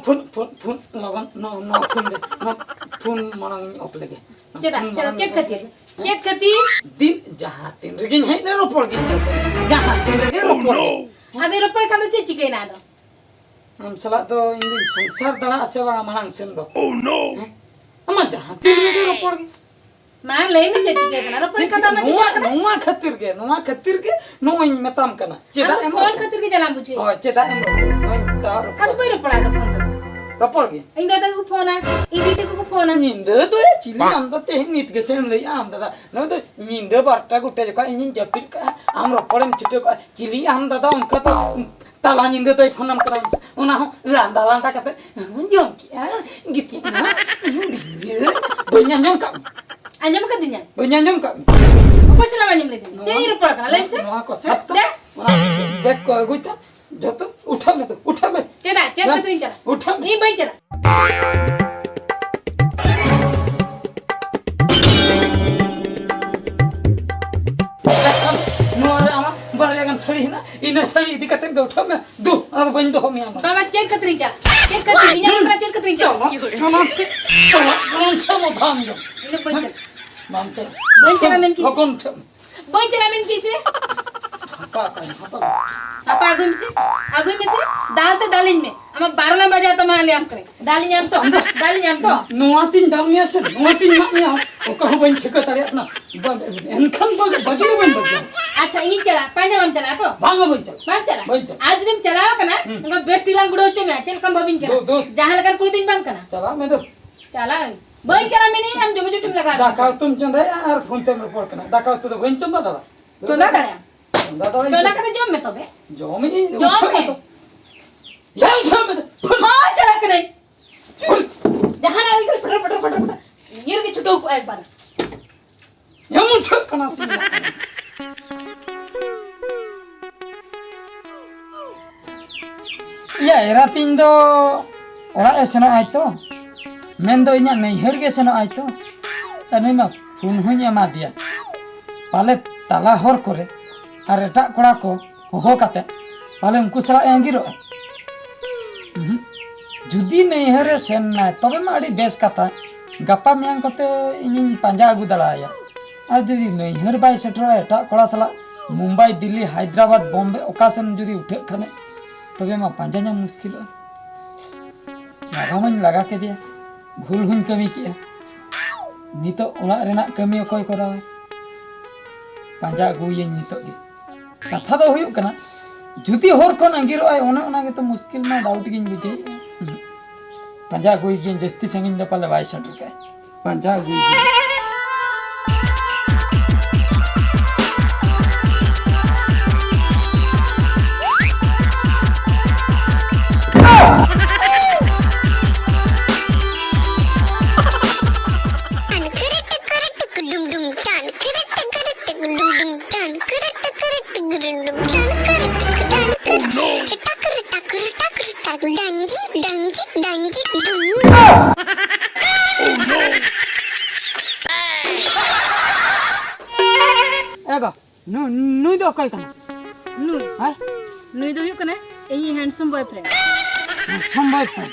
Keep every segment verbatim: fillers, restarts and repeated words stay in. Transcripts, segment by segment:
Phone, phone, phone, ᱞᱚᱜᱚᱱ, ᱱᱚᱣᱟ, ᱱᱚᱣᱟ ᱯᱷᱩᱱ ᱨᱮ, ᱱᱚᱣᱟ ᱯᱷᱩᱱ ᱢᱟᱲᱟᱝ ᱤᱧ ᱚᱯᱷ ᱞᱮᱜᱮ᱾ ᱱᱚᱣᱟ ᱪᱮᱫᱟᱜ? ᱯᱷᱩᱱ ᱪᱮᱫᱟᱜ? ᱢᱟᱲᱟᱝ ᱪᱮᱫ ᱤᱧ ᱠᱷᱟᱹᱛᱤᱨ? ᱚᱯᱷ ᱞᱮᱜᱮ᱾ ᱪᱮᱫ ᱠᱷᱟᱹᱛᱤᱨ? ᱫᱤᱱ ᱡᱟᱦᱟᱸ ᱛᱤᱱ ᱨᱮᱜᱮᱧ ᱦᱮᱡ ᱞᱮᱱ, ᱨᱚᱯᱚᱲ ᱜᱤᱧ ᱧᱮᱞ ᱠᱮᱫ ᱢᱮᱭᱟ᱾ ᱡᱟᱦᱟᱸ ᱛᱤᱱ ᱨᱮᱜᱮ ᱨᱚᱯᱚᱲ ᱜᱮ᱾ ᱟᱫᱚ ᱨᱚᱯᱚᱲ ᱠᱷᱟᱱ ᱫᱚ ᱪᱮᱫ ᱪᱤᱠᱟᱹᱭᱮᱱᱟ ᱟᱫᱚ? ᱟᱢ ᱥᱟᱞᱟᱜ ᱫᱚ ᱤᱧ ᱫᱚᱧ ᱥᱚᱝᱥᱟᱨ ᱫᱟᱲᱮᱭᱟᱜᱼᱟ ᱥᱮ ᱵᱟᱝ ᱢᱟᱲᱟᱝ ᱥᱮᱱ ᱫᱚ? ᱦᱮᱸ? ᱟᱢᱟᱜ ᱡᱟᱦᱟᱸ ᱛᱤᱱ ᱨᱮᱜᱮ ᱨᱚᱯᱚᱲ ᱜᱮ᱾ ᱢᱟ ᱞᱟᱹᱭ ᱢᱮ, ᱪᱮᱫ ᱪᱤᱠᱟᱹ ᱠᱟᱱᱟ? ᱨᱚᱯᱚᱲ ᱪᱮᱫ ᱠᱟᱛᱷᱟ ᱪᱤᱠᱟᱹ? ᱢᱟ ᱱᱚᱣᱟ, ᱪᱤᱠᱟᱹ ᱠᱟᱱᱟ? ᱱᱚᱣᱟ ᱠᱷᱟᱹᱛᱤᱨ ᱜᱮ, ᱱᱚᱣᱟ ᱠᱷᱟᱹᱛᱤᱨ ᱜᱮ ᱱᱚᱜᱼᱚᱭ ᱤᱧ ᱢᱮᱛᱟᱢ ᱠᱟᱱᱟ᱾ ᱪᱮᱫᱟᱜ ᱟᱢ ᱮᱢ ᱯᱷᱳᱱ ᱨᱚᱯᱚᱲ? ᱠᱷᱟᱹᱛᱤᱨ ᱜᱮ ᱡᱟᱞᱟᱢ ᱵᱩᱡᱷᱟᱹᱣ᱾ ᱦᱳᱭ, ᱪᱮᱫᱟᱜ ᱮᱢ ᱨᱚᱯᱚᱲ? ᱦᱳᱭ, ᱫᱟ ᱨᱚᱯᱚᱲ᱾ ᱟᱫᱚ ᱵᱟᱹᱧ ᱨᱚᱯᱚᱲᱟ ᱟᱫᱚ ᱯᱷᱳᱱ ᱛᱮᱫᱚ᱾ ᱨᱚᱯᱚᱲ ᱜᱮ᱾ ᱤᱧ ᱫᱟᱫᱟ ᱠᱚ ᱯᱷᱳᱱᱟ, ᱤᱧ ᱫᱤᱫᱤ ᱛᱟᱠᱚ ᱠᱚ ᱯᱷᱳᱱᱟ᱾ ᱧᱤᱫᱟᱹ ᱫᱚ ᱭᱟ ᱪᱤᱞᱤ ᱟᱢ ᱫᱚ ᱛᱮᱦᱮᱧ ᱱᱤᱛ ᱜᱮᱥᱮᱢ ᱞᱟᱹᱭᱮᱜᱼᱟ ᱟᱢ ᱫᱟᱫᱟ? ᱱᱚᱣᱟ ᱫᱚ ᱧᱤᱫᱟᱹ ᱵᱟᱨᱚᱴᱟ ᱜᱚᱴᱟ ᱡᱚᱠᱷᱚᱱ ᱤᱧᱤᱧ ᱡᱟᱹᱯᱤᱫ ᱠᱟᱜᱼᱟ, ᱟᱢ ᱨᱚᱯᱚᱲᱮᱢ ᱪᱷᱩᱴᱟᱹᱣ ᱠᱚᱜᱼᱟ᱾ ᱪᱤᱞᱤ ᱟᱢ ᱫᱟᱫᱟ ᱚᱱᱠᱟ ᱫᱚ ᱛᱟᱞᱟ ᱧᱤᱫᱟᱹ ᱫᱚᱭ ᱯᱷᱳᱱᱟᱢ ᱠᱟᱱᱟ, ᱚᱱᱟ ᱦᱚᱸ ᱞᱟᱸᱫᱟ ᱞᱟᱸᱫᱟ ᱠᱟᱛᱮ, "ᱦᱩᱸ, ᱡᱚᱢ ᱠᱮᱜᱼᱟ, ᱜᱤᱛᱤᱡ ᱮᱱᱟ, ᱦᱩᱸ, ᱰᱷᱤᱝᱜᱤᱭᱟᱹ, ᱵᱟᱹᱧ ᱟᱸᱡᱚᱢ ᱠᱟᱜ ᱢᱮ?" ᱟᱸᱡᱚᱢ ᱠᱟᱹᱫᱤᱧᱟ? ᱵᱟᱹᱧ ᱟᱸᱡᱚᱢ ᱠᱟᱜ ᱢᱮ? ᱚᱠᱚᱭ ᱥᱟᱞᱟᱜ ᱮᱢ ᱟᱸᱡᱚᱢ ᱞᱮᱫᱤᱧᱟ? ᱪᱮᱫ ᱤᱧ ᱨᱚᱯᱚᱲ ᱠᱟᱱᱟ? ᱞᱟᱹᱭ ᱢᱮᱥᱮ᱾ ᱱᱚᱣᱟ ᱠᱚ ᱥᱟᱵ ᱛᱚ, ᱫᱮ᱾ ᱚᱱᱟ ᱵᱮᱜᱽ ᱠᱚ ᱟᱹᱜᱩᱭ ᱛᱟ, ᱡᱚᱛᱚ ᱩᱴᱷᱟᱹᱜ ᱢᱮ ᱛᱚ, ᱩᱴᱷᱟᱹᱜ ᱢᱮ᱾ ᱪᱮᱫᱟᱜ? ᱪᱮᱫ ᱫᱮ, ᱠᱷᱟᱹᱛᱤᱨᱤᱧ ᱪᱟᱞᱟᱜᱼᱟ? ᱩᱴᱷᱟᱹᱜ ᱢᱮ᱾ ᱤᱧ ᱵᱟᱹᱧ ᱪᱟᱞᱟᱜᱼᱟ᱾ ᱱᱚᱣᱟ ᱨᱮ ᱟᱢᱟᱜ ᱵᱟᱨᱭᱟ ᱜᱟᱱ ᱥᱟᱹᱲᱤ ᱦᱮᱱᱟᱜ, ᱤᱱᱟᱹ ᱥᱟᱹᱲᱤ ᱤᱫᱤ ᱠᱟᱛᱮ ᱜᱮ ᱩᱴᱷᱟᱹᱜ ᱢᱮ᱾ ᱫᱩ, ᱟᱫᱚ ᱵᱟᱹᱧ ᱫᱚᱦᱚ ᱢᱮᱭᱟ ᱱᱚᱰᱮ᱾ ᱵᱟᱵᱟ, ᱪᱮᱫ ᱠᱷᱟᱹᱛᱤᱨᱤᱧ ᱪᱟᱞᱟᱜᱼᱟ? ᱪᱮᱫ ᱠᱷᱟᱹᱛᱤᱨ? ᱤᱧᱟᱹᱜ ᱠᱟᱱᱟ, ᱪᱮᱫ ᱠᱷᱟᱹᱛᱤᱨᱤᱧ ᱪᱟᱞᱟᱜᱼᱟ? ᱪᱟᱞᱟᱜ ᱠᱟᱱᱟ ᱥᱮ, ᱪᱟᱞᱟᱜ ᱠᱟᱱᱟ ᱥᱮ ᱢᱚᱫᱷᱟᱢ ᱡᱚᱢ᱾ ᱤᱧ ᱫᱚ ᱵᱟᱹᱧ ᱪᱟᱞᱟᱜᱼᱟ᱾ ᱵᱟᱢ ᱪᱟᱞᱟᱜᱼᱟ? ᱵᱟᱹᱧ ᱪᱟᱞᱟᱜᱼᱟ ᱢᱮᱱ ᱠᱤᱧ ᱥᱮ᱾ ᱦᱚᱯᱚᱱ ᱴᱷᱮᱱ᱾ ᱵᱟᱹᱧ ᱪᱟᱞᱟᱜᱼᱟ ᱢᱮᱱ ᱠᱤᱧ ᱥᱮ᱾ ᱦᱟᱯᱟ ᱟᱠᱟᱱ, ᱦᱟᱯᱟ᱾ ᱦᱟᱯᱟ ᱟᱹᱜᱩᱭ ᱢᱮᱥᱮ, ᱟᱹᱜᱩᱭ ᱢᱮᱥᱮ᱾ ᱫᱟᱞ ᱛᱮ ᱫᱟᱞᱤᱧ ᱢᱮ᱾ ᱟᱢᱟᱜ ᱵᱟᱨᱚᱱᱟ ᱵᱟᱡᱟᱣ ᱛᱟᱢᱟ, ᱞᱟᱹᱭᱟᱢ ᱠᱟᱹᱱᱟᱹᱧ᱾ ᱫᱟᱞᱤᱧ ᱟᱢ ᱛᱚ? ᱟᱢ ᱫᱚ ᱫᱟᱞᱤᱧ ᱟᱢ ᱛᱚ? ᱱᱚᱣᱟ ᱛᱤᱧ ᱫᱟᱞ ᱢᱮᱭᱟ ᱥᱮ, ᱱᱚᱣᱟ ᱛᱤᱧ ᱢᱟᱜ ᱢᱮᱭᱟ, ᱚᱠᱟ ᱦᱚᱸ ᱵᱟᱹᱧ ᱴᱷᱤᱠᱟᱹ ᱫᱟᱲᱮᱭᱟᱜ ᱠᱟᱱᱟ᱾ ᱵᱟ-, ᱮᱱᱠᱷᱟᱱ ᱵᱟ-, ᱵᱟᱹᱜᱤ ᱫᱚ ᱵᱟᱹᱧ ᱵᱟᱹᱜᱤᱭᱟ᱾ ᱟᱪᱪᱷᱟ, ᱤᱧᱤᱧ ᱪᱟᱞᱟᱜᱼᱟ, ᱯᱟᱸᱡᱟ ᱵᱟᱢ ᱪᱟᱞᱟᱜᱼᱟ ᱛᱚ? ᱵᱟᱝᱟ, ᱵᱟᱹᱧ ᱪᱟᱞᱟᱜᱼᱟ᱾ ᱵᱟᱢ ᱪᱟᱞᱟᱜᱼᱟ? ᱵᱟᱹᱧ ᱪᱟᱞᱟᱜᱼᱟ᱾ ᱟᱨ ᱡᱩᱫᱤᱢ ᱪᱟᱞᱟᱣ ᱠᱟᱱᱟ, ᱦᱩᱸ᱾ ᱮᱱᱠᱷᱟᱱ ᱵᱮᱥ ᱴᱷᱤᱠ ᱞᱟᱝ ᱜᱩᱲᱟᱹᱣ ᱦᱚᱪᱚ ᱢᱮᱭᱟ, ᱪᱮᱫ ᱞᱮᱠᱟᱢ ᱵᱟᱹᱵᱤᱧ ᱠᱟᱱᱟ? ᱫᱩ, ᱫᱩ᱾ ᱡᱟᱦᱟᱸ ᱞᱮᱠᱟᱱ ᱠᱩᱲᱤ ᱫᱚᱧ ᱵᱟᱝ ᱠᱟᱱᱟ᱾ ᱪᱟᱞᱟᱜ ᱢᱮ ᱫᱩ᱾ ᱪᱟᱞᱟᱜ ᱟᱹᱧ᱾ ᱵᱟᱹᱧ ᱪᱟᱞᱟᱜᱼᱟ ᱢᱮᱱᱮᱫ ᱟᱢ ᱡᱚᱵᱚᱨ ᱡᱚᱴᱤᱢ ᱞᱟᱜᱟᱣ ᱫᱤᱧᱟ᱾ ᱫᱟᱠᱟ ᱩᱛᱩᱢ ᱪᱚᱸᱫᱟᱭᱟ ᱟᱨ ᱯᱷᱳᱱ ᱛᱮᱢ ᱨᱚᱯᱚᱲ ᱠᱟᱱᱟ᱾ ᱫᱟᱠᱟ ᱩᱛᱩ ᱫᱚ ᱵᱟᱹᱧ ᱪᱚᱸᱫᱟ ᱫᱟᱲᱮᱭᱟᱜᱼᱟ᱾ ᱪᱚᱸᱫᱟ ᱫᱟᱲᱮᱭᱟᱜᱼᱟ᱾ ᱪᱚᱸᱫᱟ ᱫᱚ ᱵᱟᱹᱧ ᱪᱚᱸᱫᱟ ᱪᱚᱸᱫᱟ᱾ ᱠᱟᱛᱮ ᱡᱚᱢ ᱢᱮ ᱛᱚᱵᱮ᱾ ᱡᱚᱢ ᱤᱧ, ᱡᱚᱢ ᱩᱴᱷᱟᱹᱜ ᱢᱮ ᱢᱮ᱾ ᱛᱚ᱾ ᱭᱟ, ᱩᱴᱷᱟᱹᱜ ᱢᱮ ᱛᱚ᱾ ᱦᱳᱭ, ᱪᱟᱞᱟᱜ ᱠᱟᱹᱱᱟᱹᱧ᱾ ᱡᱟᱦᱟᱱᱟᱜ ᱨᱮᱜᱮ ᱯᱷᱚᱴᱚᱨ, ᱯᱷᱚᱴᱚᱨ, ᱯᱷᱚᱴᱚᱨ, ᱯᱷᱚᱴᱚᱨ᱾ ᱤᱭᱟᱹ ᱨᱮᱜᱮ ᱪᱷᱩᱴᱟᱹᱣ ᱠᱚᱜᱼᱟ ᱮᱠᱵᱟᱨ᱾ ᱮᱢᱚᱱ ᱴᱷᱟᱹᱜ ᱠᱟᱱᱟ ᱥᱮ᱾ ᱤᱭᱟ, ᱮᱨᱟᱛᱤᱧ ᱫᱚ ᱚᱲᱟᱜ ᱮ ᱥᱮᱱᱚᱜ ᱟᱭ ᱛᱚ, ᱢᱮᱱᱫᱚ ᱤᱧᱟᱹᱜ ᱱᱟᱹᱭᱦᱟᱹᱨ ᱜᱮ ᱥᱮᱱᱚᱜ ᱟᱭ ᱛᱚ᱾ ᱟᱨ ᱱᱩᱭ ᱢᱟ ᱯᱷᱳᱱ ᱦᱚᱸᱧ ᱮᱢᱟ ᱫᱮᱭᱟ, ᱯᱟᱞᱮ ᱛᱟᱞᱟ ᱦᱚᱨ ᱠᱚᱨᱮ ᱟᱨ ᱮᱴᱟᱜ ᱠᱚᱲᱟ ᱠᱚ ᱦᱚᱦᱚ ᱠᱟᱛᱮ ᱯᱟᱞᱮ ᱩᱱᱠᱩ ᱥᱟᱞᱟᱜ ᱮ ᱟᱸᱜᱤᱨᱚᱜᱼᱟ᱾ ᱩᱦᱩᱸ᱾ ᱡᱩᱫᱤ ᱱᱟᱹᱭᱦᱟᱹᱨᱮ ᱥᱮᱱ ᱱᱟᱭ, ᱛᱚᱵᱮ ᱢᱟ ᱟᱹᱰᱤ ᱵᱮᱥ ᱠᱟᱛᱷᱟ᱾ ᱜᱟᱯᱟ ᱢᱮᱭᱟᱝ ᱠᱚᱛᱮ ᱤᱧᱤᱧ ᱯᱟᱸᱡᱟ ᱟᱹᱜᱩ ᱫᱟᱲᱮᱭᱟᱭᱟ᱾ ᱟᱨ ᱡᱩᱫᱤ ᱱᱟᱹᱭᱦᱟᱹᱨ ᱵᱟᱭ ᱥᱮᱴᱮᱨᱚᱜᱼᱟ, ᱮᱴᱟᱜ ᱠᱚᱲᱟ ᱥᱟᱞᱟᱜ ᱢᱩᱢᱵᱟᱭ, ᱫᱤᱞᱞᱤ, ᱦᱟᱭᱫᱨᱟᱵᱟᱫᱽ, ᱵᱚᱢᱵᱮ, ᱚᱠᱟ ᱥᱮᱱ ᱡᱩᱫᱤ ᱩᱴᱷᱟᱹᱜ ᱠᱷᱟᱱᱮ, ᱛᱚᱵᱮ ᱢᱟ ᱯᱟᱸᱡᱟ ᱧᱟᱢ ᱢᱩᱥᱠᱤᱞᱚᱜᱼᱟ᱾ ᱞᱟᱜᱟ ᱢᱟᱧ ᱞᱟᱜᱟ ᱠᱮᱫᱮᱭᱟ, ᱵᱷᱩᱞ ᱦᱚᱧ ᱠᱟᱹᱢᱤ ᱠᱮᱜᱼᱟ᱾ ᱱᱤᱛᱚᱜ ᱚᱲᱟᱜ ᱨᱮᱱᱟᱜ ᱠᱟᱹᱢᱤ ᱚᱠᱚᱭ ᱠᱚᱨᱟᱣᱟ? ᱯᱟᱸᱡᱟ ᱟᱹᱜᱩᱭᱟᱹᱧ ᱱᱤᱛᱚᱜ ᱜᱮ᱾ ᱠᱟᱛᱷᱟ ᱫᱚ ᱦᱩᱭᱩᱜ ᱠᱟᱱᱟ, ᱡᱩᱫᱤ ᱦᱚᱨ ᱠᱷᱚᱱ ᱟᱸᱜᱤᱨᱚᱜᱼᱟᱭ, ᱚᱱᱮ ᱚᱱᱟ ᱜᱮᱛᱚ ᱢᱩᱥᱠᱤᱞ ᱢᱟ, ᱰᱟᱣᱩᱴ ᱜᱤᱧ ᱵᱩᱡᱷᱟᱹᱣᱮᱫᱼᱟ᱾ ᱯᱟᱸᱡᱟ ᱟᱹᱜᱩᱭ ᱜᱤᱭᱟᱹᱧ, ᱡᱟᱹᱥᱛᱤ ᱥᱟᱺᱜᱤᱧ ᱫᱚ ᱯᱟᱞᱮ ᱵᱟᱭ ᱥᱮᱴᱮᱨ ᱠᱟᱜᱼᱟ᱾ ᱯᱟᱸᱡᱟ ᱟᱹᱜᱩᱭ ᱜᱤᱭᱟᱹᱧ᱾ ᱮ ᱜᱚ, ᱱᱩ-, ᱱᱩᱭ ᱫᱚ ᱚᱠᱚᱭ ᱠᱟᱱᱟ? ᱱᱩᱭ? ᱦᱮᱸ? ᱱᱩᱭ ᱫᱚ ᱦᱩᱭᱩᱜ ᱠᱟᱱᱟ ᱤᱧᱤᱡ handsome boyfriend᱾ Handsome boyfriend?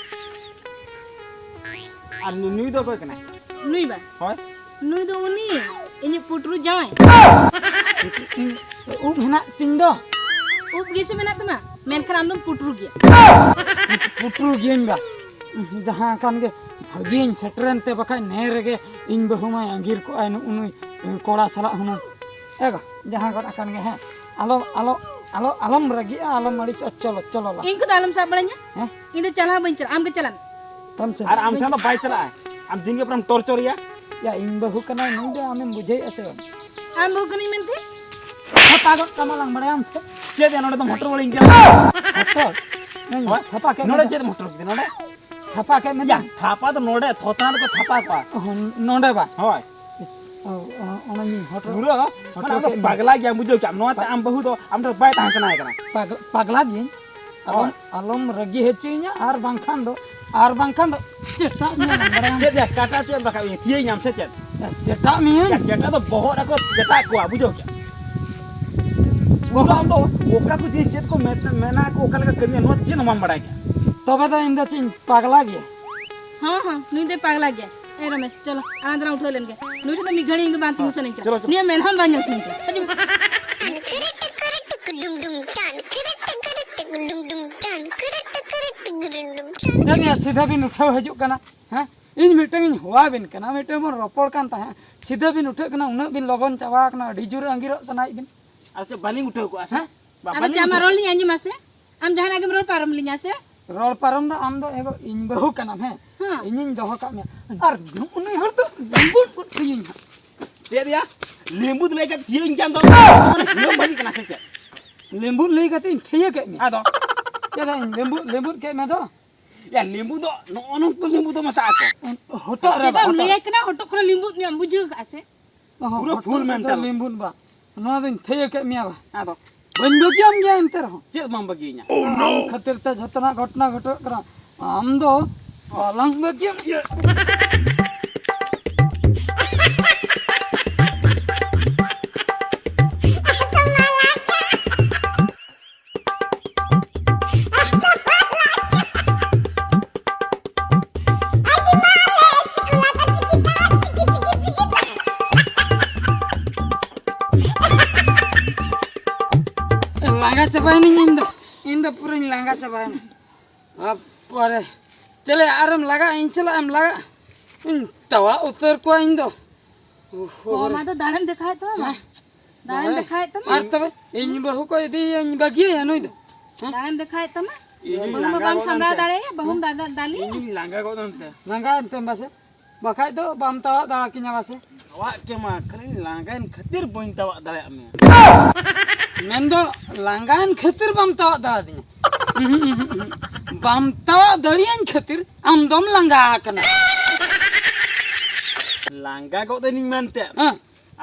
ᱟᱨ ᱱᱩ-, ᱱᱩᱭ ᱫᱚ ᱚᱠᱚᱭ ᱠᱟᱱᱟᱭ? ᱱᱩᱭ ᱵᱟ? ᱦᱳᱭ᱾ ᱱᱩᱭ ᱫᱚ ᱩᱱᱤ, ᱤᱧᱤᱡ ᱯᱩᱴᱨᱩ ᱡᱟᱶᱟᱭ᱾ ᱤᱧ ᱩᱵ ᱦᱮᱱᱟᱜ ᱛᱤᱧ ᱫᱚ᱾ ᱩᱵ ᱜᱮᱥᱮ ᱢᱮᱱᱟᱜ ᱛᱟᱢᱟ, ᱢᱮᱱᱠᱷᱟᱱ ᱟᱢ ᱫᱚᱢ ᱯᱩᱴᱨᱩ ᱜᱮᱭᱟ᱾ ᱯᱩᱴᱨᱩ ᱜᱤᱭᱟᱹᱧ ᱵᱟ᱾ ᱡᱟᱦᱟᱸ ᱟᱠᱟᱱ ᱜᱮ ᱵᱷᱟᱹᱜᱤᱭᱟᱹᱧ ᱥᱮᱴᱮᱨᱮᱱ ᱛᱮ, ᱵᱟᱠᱷᱟᱡ ᱱᱮ ᱨᱮᱜᱮ ᱤᱧ ᱵᱟᱹᱦᱩ ᱢᱟᱭ ᱟᱸᱜᱤᱨ ᱠᱚᱜᱼᱟᱭ ᱱᱩᱜᱼᱩ ᱱᱩᱭ ᱠᱚᱲᱟ ᱥᱟᱞᱟᱜ ᱦᱩᱱᱟᱹᱝ᱾ ᱮ ᱜᱚ, ᱡᱟᱦᱟᱸ ᱜᱚᱫ ᱟᱠᱟᱱ ᱜᱮ, ᱦᱮᱸ, ᱟᱞᱚ, ᱟᱞᱚ, ᱟᱞᱚ, ᱟᱞᱚᱢ ᱨᱟᱹᱜᱤᱜᱼᱟ, ᱟᱞᱚᱢ ᱟᱹᱲᱤᱥᱚᱜᱼᱟ, ᱪᱚᱞᱚ, ᱪᱚᱞᱚ ᱞᱟᱝ᱾ ᱤᱧ ᱠᱚᱫᱚ ᱟᱞᱚᱢ ᱥᱟᱵ ᱵᱟᱲᱟᱧᱟ᱾ ᱦᱮᱸ? ᱤᱧ ᱫᱚ ᱪᱟᱞᱟᱣ ᱦᱚᱸ ᱵᱟᱹᱧ ᱪᱟᱞᱟᱜᱼᱟ, ᱟᱢ ᱜᱮ ᱪᱟᱞᱟᱜ ᱢᱮ᱾ ᱟᱢ ᱥᱮ ᱟᱨ ᱟᱢ ᱴᱷᱮᱱ ᱫᱚ ᱵᱟᱭ ᱪᱟᱞᱟᱜᱼᱟ, ᱟᱢ ᱫᱤᱱ ᱜᱮ ᱯᱩᱨᱟᱹᱢ ᱴᱚᱨᱪᱚᱨᱮᱭᱟ᱾ ᱭᱟ, ᱤᱧ ᱵᱟᱹᱦᱩ ᱠᱟᱱᱟᱭ ᱱᱩᱭ ᱫᱚ, ᱟᱢᱮᱢ ᱵᱩᱡᱷᱟᱹᱣᱮᱫᱼᱟ ᱥᱮ ᱵᱟᱝ? ᱟᱢ ᱵᱟᱹᱦᱩ ᱠᱟᱹᱱᱟᱹᱧ ᱢᱮᱱᱛᱮ? ᱪᱷᱟᱯᱟ ᱜᱚᱫ ᱠᱟᱢᱟ ᱞᱟᱝ, ᱵᱟᱲᱟᱭᱟᱢ ᱥᱮ? ᱪᱮᱫ ᱭᱟ, ᱱᱚᱰᱮ ᱫᱚᱢ ᱦᱚᱴᱚᱨ ᱵᱟᱲᱟᱧ ᱠᱟᱱᱟ᱾ ᱦᱚᱴᱚᱨ? ᱦᱳᱭ᱾ ᱪᱷᱟᱯᱟ ᱠᱮᱫ ᱱᱚᱰᱮ ᱢᱮᱭᱟ᱾ ᱪᱮᱫ ᱮᱢ ᱦᱚᱴᱚᱨ ᱠᱮᱫᱟ ᱱᱚᱰᱮ? ᱪᱷᱟᱯᱟ ᱠᱮᱫ ᱢᱮᱭᱟ᱾ ᱭᱟ, ᱛᱷᱟᱯᱟ ᱫᱚ ᱱᱚᱰᱮ, ᱛᱷᱚᱛᱟᱱ ᱨᱮᱠᱚ ᱛᱷᱟᱯᱟ ᱠᱚᱣᱟ᱾ ᱚ, ᱱᱚᱰᱮ ᱵᱟ? ᱦᱳᱭ᱾ ᱤᱥ, ᱚ, ᱚ, ᱚᱱᱟ ᱧᱤᱧ ᱦᱚᱴᱚᱨ, ᱯᱩᱨᱟᱹ, ᱦᱚᱴᱚᱨ ᱢᱟᱱᱮ ᱟᱢ ᱫᱚ ᱠᱮᱫ ᱢᱮᱭᱟ᱾ ᱯᱟᱜᱽᱞᱟ ᱜᱮᱭᱟᱢ, ᱵᱩᱡᱷᱟᱹᱣ ᱠᱮᱜᱼᱟᱢ᱾ ᱱᱚᱣᱟ ᱛᱮ ᱯᱟ- ᱟᱢ ᱵᱟᱹᱦᱩ ᱫᱚ ᱟᱢ ᱫᱚ ᱵᱟᱭ ᱛᱟᱦᱮᱸ ᱥᱟᱱᱟᱭᱮ ᱠᱟᱱᱟ᱾ ᱯᱟᱜᱽ-, ᱯᱟᱜᱽᱞᱟ ᱜᱤᱭᱟᱹᱧ᱾ ᱟᱞᱚᱢ, ᱦᱳᱭ᱾ ᱟᱞᱚᱢ ᱨᱟᱹᱜᱤ ᱦᱚᱪᱚᱭᱤᱧᱟ, ᱟᱨ ᱵᱟᱝᱠᱷᱟᱱ ᱫᱚ, ᱟᱨ ᱵᱟᱝᱠᱷᱟᱱ ᱫᱚ ᱪᱮᱴᱟᱜ ᱢᱮᱭᱟ, ᱵᱟᱲᱟᱭᱟᱢ᱾ ᱪᱮᱫ ᱭᱟ, ᱠᱟᱴᱟ ᱪᱮᱫ ᱮᱢ ᱨᱟᱠᱟᱵ ᱤᱧᱟ, ᱛᱷᱤᱭᱟᱹᱧᱟᱢ ᱥᱮ ᱪᱮᱫ? ᱪᱮᱴᱟᱜ ᱢᱤᱭᱟᱹᱧ᱾ ᱭᱟ, ᱪᱮᱴᱟ ᱫᱚ ᱵᱚᱦᱚᱜ ᱨᱮᱠᱚ ᱪᱮᱴᱟ ᱠᱚᱣᱟ, ᱵᱩᱡᱷᱟᱹᱣ ᱠᱮᱜᱼᱟᱢ᱾ ᱵᱚᱦᱚᱜ᱾ ᱟᱢ ᱫᱚ ᱚᱠᱟ ᱠᱚ ᱡᱤᱱᱤᱥ ᱪᱮᱫ ᱠᱚ ᱢᱮᱛ-, ᱢᱮᱱᱟ ᱠᱚ, ᱚᱠᱟ ᱞᱮᱠᱟ ᱠᱟᱹᱢᱤᱭᱟ, ᱱᱚᱣᱟ ᱪᱮᱫ ᱦᱚᱸ ᱵᱟᱢ ᱵᱟᱲᱟᱭ ᱠᱮᱜᱼᱟ᱾ ᱛᱚᱵᱮ ᱫᱚ ᱤᱧ ᱫᱚ ᱪᱮᱫ ᱤᱧ ᱯᱟᱜᱽᱞᱟ ᱜᱮᱭᱟ? ᱦᱚᱸ, ᱦᱚᱸ, ᱱᱩᱭ ᱫᱚᱭ ᱯᱟᱜᱽᱞᱟ ᱜᱮᱭᱟ᱾ ᱮ ᱨᱚᱢᱮᱥ, ᱪᱚᱞᱚ, ᱟᱞᱟᱝ ᱫᱚᱞᱟᱝ ᱩᱴᱷᱟᱹᱣ ᱞᱮᱱ ᱜᱮ᱾ ᱱᱩᱭ ᱴᱷᱮᱱ ᱫᱚ ᱢᱤᱫ ᱜᱷᱟᱹᱲᱤᱡ ᱤᱧ ᱫᱚ ᱵᱟᱝ ᱛᱤᱸᱜᱩ ᱥᱟᱱᱟᱧ ᱠᱟᱱᱟ᱾ ᱪᱚᱞᱚ, ᱪᱚᱞᱚ᱾ ᱱᱩᱭᱟᱜ ᱢᱮᱫ ᱦᱚᱸ ᱵᱟᱝ ᱧᱮᱞ ᱥᱟᱱᱟᱧ ᱠᱟᱱᱟ᱾ ᱦᱤᱡᱩᱜ ᱢᱮ᱾ ᱪᱮᱫ ᱭᱟ, ᱥᱤᱫᱷᱟᱹ ᱵᱤᱱ ᱩᱴᱷᱟᱹᱣ ᱦᱤᱡᱩᱜ ᱠᱟᱱᱟ? ᱦᱮᱸ? ᱤᱧ ᱢᱤᱫᱴᱟᱝ ᱤᱧ ᱦᱚᱦᱚ ᱟᱵᱤᱱ ᱠᱟᱱᱟ, ᱢᱤᱫᱴᱟᱝ ᱵᱚᱱ ᱨᱚᱯᱚᱲ ᱠᱟᱱ ᱛᱟᱦᱮᱸᱫ, ᱥᱤᱫᱷᱟᱹ ᱵᱤᱱ ᱩᱴᱷᱟᱹᱜ ᱠᱟᱱᱟ, ᱩᱱᱟᱹᱜ ᱵᱤᱱ ᱞᱚᱜᱚᱱ ᱪᱟᱵᱟ ᱟᱠᱟᱱᱟ, ᱟᱹᱰᱤ ᱡᱳᱨ ᱟᱸᱜᱤᱨᱚᱜ ᱥᱟᱱᱟᱭᱮᱫ ᱵᱤᱱ᱾ ᱟᱪᱪᱷᱟ, ᱵᱟᱹᱞᱤᱧ ᱩᱴᱷᱟᱹᱣ ᱠᱚᱜᱼᱟ ᱥᱮ? ᱦᱮᱸ? ᱵᱟ-, ᱟᱫᱚ ᱵᱟᱹᱞᱤᱧ ᱪᱮᱫ ᱟᱢᱟᱜ ᱩᱴᱷᱟᱹᱣ ᱨᱚᱲ ᱠᱚᱜᱼᱟ᱾ ᱞᱤᱧ ᱟᱸᱡᱚᱢᱟ ᱥᱮ? ᱟᱢ ᱡᱟᱦᱟᱱᱟᱜ ᱜᱮᱢ ᱨᱚᱲ ᱯᱟᱨᱚᱢ ᱞᱤᱧᱟ ᱥᱮ? ᱨᱚᱲ ᱯᱟᱨᱚᱢ ᱫᱚ ᱟᱢ ᱫᱚ ᱮᱜᱳ ᱤᱧ ᱵᱟᱹᱦᱩ ᱠᱟᱱᱟᱢ, ᱦᱮᱸ? ᱦᱮᱸ᱾ ᱤᱧᱤᱧ ᱫᱚᱦᱚ ᱠᱟᱜ ᱢᱮᱭᱟ᱾ ᱟᱨ ᱱᱩᱜᱼᱩ ᱱᱩᱭ ᱦᱚᱲ ᱫᱚ ᱞᱤᱢᱵᱩᱫ ᱜᱚᱫ ᱠᱟᱹᱧᱟᱹᱧ ᱦᱟᱸᱜ᱾ ᱪᱮᱫ ᱭᱟ? ᱞᱤᱢᱵᱩᱫ ᱞᱟᱹᱭ ᱠᱟᱛᱮ ᱛᱷᱤᱭᱟᱹᱧ ᱠᱟᱱ ᱫᱚ᱾ ᱦᱤᱨᱳᱢ ᱵᱷᱟᱹᱜᱤ ᱠᱟᱱᱟ ᱥᱮ ᱪᱮᱫ? ᱞᱤᱢᱵᱩᱫ ᱞᱟᱹᱭ ᱠᱟᱛᱮ ᱤᱧ ᱛᱷᱤᱭᱟᱹ ᱠᱮᱫ ᱢᱮᱭᱟ᱾ ᱟᱫᱚ? ᱪᱮᱫᱟᱜ ᱤᱧ ᱞᱤᱢᱵᱩᱫ, ᱞᱤᱢᱵᱩᱫ ᱠᱮᱫ ᱢᱮ ᱫᱚ? ᱭᱟ, ᱞᱤᱢᱵᱩ ᱫᱚ ᱱᱚᱜᱼᱚ ᱱᱚᱝᱠᱟ ᱞᱤᱢᱵᱩ ᱫᱚ ᱢᱮᱥᱟᱜ ᱟᱠᱚ᱾ ᱦᱚᱴᱚᱜ ᱨᱮ ᱪᱮᱫᱟᱜ ᱵᱟ, ᱮᱢ ᱦᱚᱴᱚᱜ᱾ ᱞᱟᱹᱭᱟᱭ ᱠᱟᱱᱟ ᱦᱚᱴᱚᱜ ᱠᱚᱨᱮ ᱞᱤᱢᱵᱩᱫ ᱢᱮᱭᱟᱢ, ᱵᱩᱡᱷᱟᱹᱣ ᱠᱟᱜᱼᱟ ᱥᱮ? ᱚᱦᱚ, ᱯᱩᱨᱟᱹ ᱦᱚᱴᱚᱜ ᱯᱷᱩᱞ ᱨᱮᱫᱚ ᱢᱮᱱᱴᱟᱞ᱾ ᱞᱤᱢᱵᱩᱫ ᱵᱟ᱾ ᱱᱚᱣᱟ ᱫᱚᱧ ᱛᱷᱤᱭᱟᱹ ᱠᱮᱫ ᱢᱮᱭᱟ ᱵᱟ᱾ ᱟᱫᱚ? ᱵᱟᱹᱧ ᱵᱟᱹᱜᱤᱭᱟᱢ ᱜᱮᱭᱟ ᱮᱱᱛᱮ ᱨᱮᱦᱚᱸ᱾ ᱪᱮᱫ ᱵᱟᱢ ᱵᱟᱹᱜᱤᱭᱟᱹᱧᱟ? ᱟᱢ ᱠᱷᱟᱹᱛᱤᱨ ᱛᱮ ᱡᱷᱚᱛᱚᱱᱟᱜ ᱜᱷᱚᱴᱚᱱᱟ ᱜᱷᱚᱴᱟᱜ ᱠᱟᱱᱟ᱾ ᱟᱢ ᱫᱚ ᱵᱟᱞᱟᱝ ᱵᱟᱹᱜᱤᱭᱟᱢ ᱜᱮᱭᱟ᱾ ᱞᱟᱸᱜᱟ ᱪᱟᱵᱟᱭᱮᱱᱟᱹᱧ ᱤᱧ ᱫᱚ, ᱤᱧ ᱫᱚ ᱯᱩᱨᱟᱹᱧ ᱞᱟᱸᱜᱟ ᱪᱟᱵᱟᱭᱮᱱᱟ᱾ ᱵᱟᱯᱟᱨᱮ, ᱪᱮᱞᱮ ᱟᱨᱮᱢ ᱞᱟᱜᱟᱜᱼᱟ? ᱤᱧ ᱥᱟᱞᱟᱜ ᱮᱢ ᱞᱟᱜᱟᱜᱼᱟ? ᱤᱧ ᱛᱟᱣᱟ ᱩᱛᱟᱹᱨ ᱠᱚᱣᱟ ᱤᱧ ᱫᱚ᱾ ᱳᱦᱳ᱾ ᱚ, ᱢᱟ ᱫᱚ ᱫᱟᱲᱮᱢ ᱫᱮᱠᱷᱟᱣᱮᱫ ᱛᱟᱢᱟ ᱢᱟ᱾ ᱦᱮᱸ? ᱫᱟᱲᱮᱢ ᱦᱮᱸ᱾ ᱫᱮᱠᱷᱟᱣᱮᱫ ᱛᱟᱢᱟ? ᱟᱨ ᱛᱚᱵᱮ ᱤᱧ ᱵᱟᱹᱦᱩ ᱠᱚ ᱤᱫᱤᱭᱮᱭᱟᱧ ᱵᱟᱹᱜᱤᱭᱟᱭᱟ ᱱᱩᱭ ᱫᱚ? ᱦᱮᱸ? ᱫᱟᱲᱮᱢ ᱫᱮᱠᱷᱟᱣᱮᱫ ᱛᱟᱢᱟ? ᱤᱧ ᱵᱟᱹᱦᱩ ᱢᱟ ᱞᱟᱸᱜᱟ ᱵᱟᱢ ᱜᱚᱫ ᱥᱟᱢᱵᱲᱟᱣ ᱮᱱᱛᱮ᱾ ᱫᱟᱲᱮᱭᱟᱭᱟ, ᱵᱟᱹᱦᱩᱢ ᱦᱮᱸ? ᱫᱟ-, ᱫᱟ-, ᱫᱟᱞᱮᱭᱟ? ᱤᱧ ᱞᱟᱸᱜᱟ ᱜᱚᱫ ᱮᱱᱛᱮ᱾ ᱞᱟᱸᱜᱟ ᱮᱱᱛᱮᱢ ᱵᱟᱥᱮ? ᱵᱟᱠᱷᱟᱡ ᱫᱚ ᱵᱟᱢ ᱛᱟᱣᱟᱜ ᱫᱟᱲᱮ ᱠᱤᱧᱟ ᱵᱟᱥᱮ? ᱛᱟᱣᱟᱜ ᱠᱮᱢᱟ, ᱠᱷᱟᱹᱞᱤ ᱞᱟᱸᱜᱟᱭᱮᱱ ᱠᱷᱟᱹᱛᱤᱨ ᱵᱟᱹᱧ ᱛᱟᱣᱟᱜ ᱫᱟᱲᱮᱭᱟᱜ ᱢᱮᱭᱟ᱾ ᱢᱮᱱᱫᱚ ᱞᱟᱸᱜᱟᱭᱮᱱ ᱠᱷᱟᱹᱛᱤᱨ ᱵᱟᱢ ᱛᱟᱣᱟᱜ ᱫᱟᱲᱮᱭᱟᱫᱤᱧᱟ᱾ ᱵᱟᱢ ᱛᱟᱣᱟᱜ ᱫᱟᱲᱮᱭᱟᱹᱧ ᱠᱷᱟᱹᱛᱤᱨ ᱟᱢ ᱫᱚᱢ ᱞᱟᱸᱜᱟ ᱟᱠᱟᱱᱟ᱾ ᱞᱟᱸᱜᱟ ᱜᱚᱫ ᱮᱱᱤᱧ ᱢᱮᱱᱛᱮ᱾ ᱦᱮᱸ᱾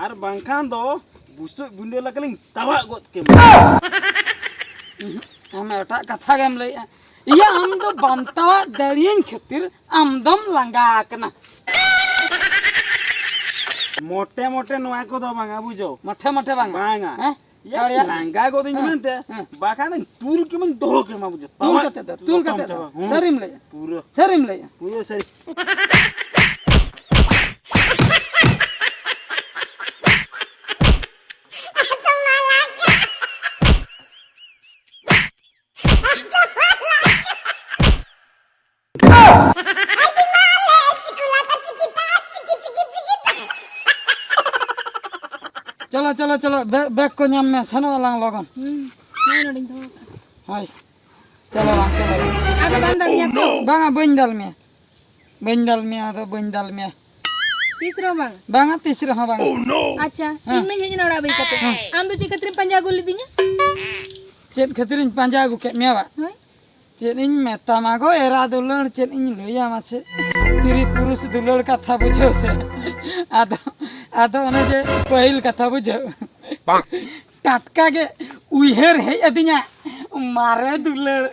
ᱟᱨ ᱵᱟᱝᱠᱷᱟᱱ ᱫᱚ ᱵᱩᱥᱟᱹᱜ ᱜᱩᱸᱰᱟᱹ ᱞᱮᱠᱟᱞᱤᱧ ᱛᱟᱣᱟᱜ ᱜᱚᱫ ᱠᱮᱢᱟ᱾ ᱟᱢ ᱮᱴᱟᱜ ᱠᱟᱛᱷᱟ ᱜᱮᱢ ᱞᱟᱹᱭᱮᱜᱼᱟ᱾ ᱤᱭᱟᱹ, ᱟᱢ ᱫᱚ ᱵᱟᱢ ᱛᱟᱣᱟᱜ ᱫᱟᱲᱮᱭᱟᱹᱧ ᱠᱷᱟᱹᱛᱤᱨ ᱟᱢ ᱫᱚᱢ ᱞᱟᱸᱜᱟ ᱟᱠᱟᱱᱟ᱾ ᱢᱚᱴᱮ ᱢᱚᱴᱮ ᱱᱚᱣᱟ ᱠᱚᱫᱚ ᱵᱟᱝᱟ, ᱵᱩᱡᱷᱟᱹᱣ᱾ ᱢᱚᱴᱷᱮ ᱢᱚᱴᱷᱮ ᱵᱟᱝᱟ? ᱵᱟᱝᱟ᱾ ᱦᱮᱸ? ᱭᱟ, ᱟᱲᱮᱭᱟ᱾ ᱞᱟᱸᱜᱟ ᱜᱚᱫᱤᱧ ᱦᱮᱸ, ᱢᱮᱱᱛᱮ, ᱦᱮᱸ᱾ ᱵᱟᱠᱷᱟᱱ ᱫᱚᱧ ᱛᱩᱞ ᱠᱮᱢᱟᱧ ᱫᱚᱦᱚ ᱠᱮᱢᱟ ᱵᱩᱡᱷᱟᱹᱣ᱾ ᱛᱩᱞ ᱛᱟᱢᱟ, ᱠᱟᱛᱮ ᱫᱚ, ᱛᱩᱞ ᱞᱚᱴᱚᱢ ᱠᱟᱛᱮ ᱫᱚ᱾ ᱪᱟᱵᱟ᱾ ᱦᱮᱸ᱾ ᱥᱟᱹᱨᱤᱢ ᱞᱟᱹᱭᱟ? ᱯᱩᱨᱟᱹ᱾ ᱥᱟᱹᱨᱤᱢ ᱞᱟᱹᱭᱟ? ᱯᱩᱨᱟᱹ ᱥᱟᱹᱨᱤ᱾ ᱪᱚᱞᱚ, ᱪᱚᱞᱚ, ᱪᱚᱞᱚ, ᱵᱮ-, ᱵᱮᱜᱽ ᱠᱚ ᱧᱟᱢ ᱢᱮ, ᱥᱮᱱᱚᱜ ᱟᱞᱟᱝ ᱞᱚᱜᱚᱱ᱾ ᱦᱩᱸ, ᱱᱚᱜᱼᱚᱭ ᱱᱚᱰᱮᱧ ᱫᱚᱦᱚ ᱠᱟᱜᱼᱟ᱾ ᱦᱳᱭ, ᱪᱚᱞᱚ ᱞᱟᱝ, ᱪᱚᱞᱚ ᱞᱟᱝ᱾ ᱟᱫᱚ ᱵᱟᱢ ᱫᱟᱞᱤᱧᱟ ᱛᱚ? ᱵᱟᱝᱟ, ᱵᱟᱹᱧ ᱫᱟᱞ ᱢᱮᱭᱟ, ᱵᱟᱹᱧ ᱫᱟᱞ ᱢᱮᱭᱟ, ᱟᱫᱚ ᱵᱟᱹᱧ ᱫᱟᱞ ᱢᱮᱭᱟ᱾ ᱛᱤᱥ ᱨᱮᱦᱚᱸ ᱵᱟᱝ? ᱵᱟᱝᱟ, ᱛᱤᱥ ᱨᱮᱦᱚᱸ ᱵᱟᱝᱟ᱾ ᱟᱪᱪᱷᱟ, ᱦᱮᱸ᱾ ᱤᱧ ᱢᱟᱧ ᱦᱮᱡ ᱮᱱᱟ ᱚᱲᱟᱜ ᱵᱟᱹᱜᱤ ᱠᱟᱛᱮ᱾ ᱦᱮᱸ᱾ ᱟᱢ ᱫᱚ ᱪᱮᱫ ᱠᱷᱟᱹᱛᱤᱨᱮᱢ ᱯᱟᱸᱡᱟ ᱟᱹᱜᱩ ᱞᱤᱫᱤᱧᱟ? ᱪᱮᱫ ᱠᱷᱟᱹᱛᱤᱨᱤᱧ ᱯᱟᱸᱡᱟ ᱟᱹᱜᱩ ᱠᱮᱫ ᱢᱮᱭᱟ ᱵᱟ? ᱦᱳᱭ᱾ ᱪᱮᱫ ᱤᱧ ᱢᱮᱛᱟᱢᱟ ᱜᱚ ᱮᱨᱟ ᱫᱩᱞᱟᱹᱲ, ᱪᱮᱫ ᱤᱧ ᱞᱟᱹᱭᱟ ᱢᱟᱥᱮ? ᱛᱤᱨᱤ ᱯᱩᱨᱩᱥ ᱫᱩᱞᱟᱹᱲ ᱠᱟᱛᱷᱟ ᱵᱩᱡᱷᱟᱹᱣ ᱥᱮ᱾ ᱟᱫᱚ, ᱟᱫᱚ ᱚᱱᱮ ᱡᱮ ᱯᱟᱹᱦᱤᱞ ᱠᱟᱛᱷᱟ ᱵᱩᱡᱷᱟᱹᱣ᱾ ᱴᱟᱴᱠᱟ ᱜᱮ ᱩᱭᱦᱟᱹᱨ ᱦᱮᱡ ᱟᱹᱫᱤᱧᱟ, ᱢᱟᱨᱮ ᱫᱩᱞᱟᱹᱲ᱾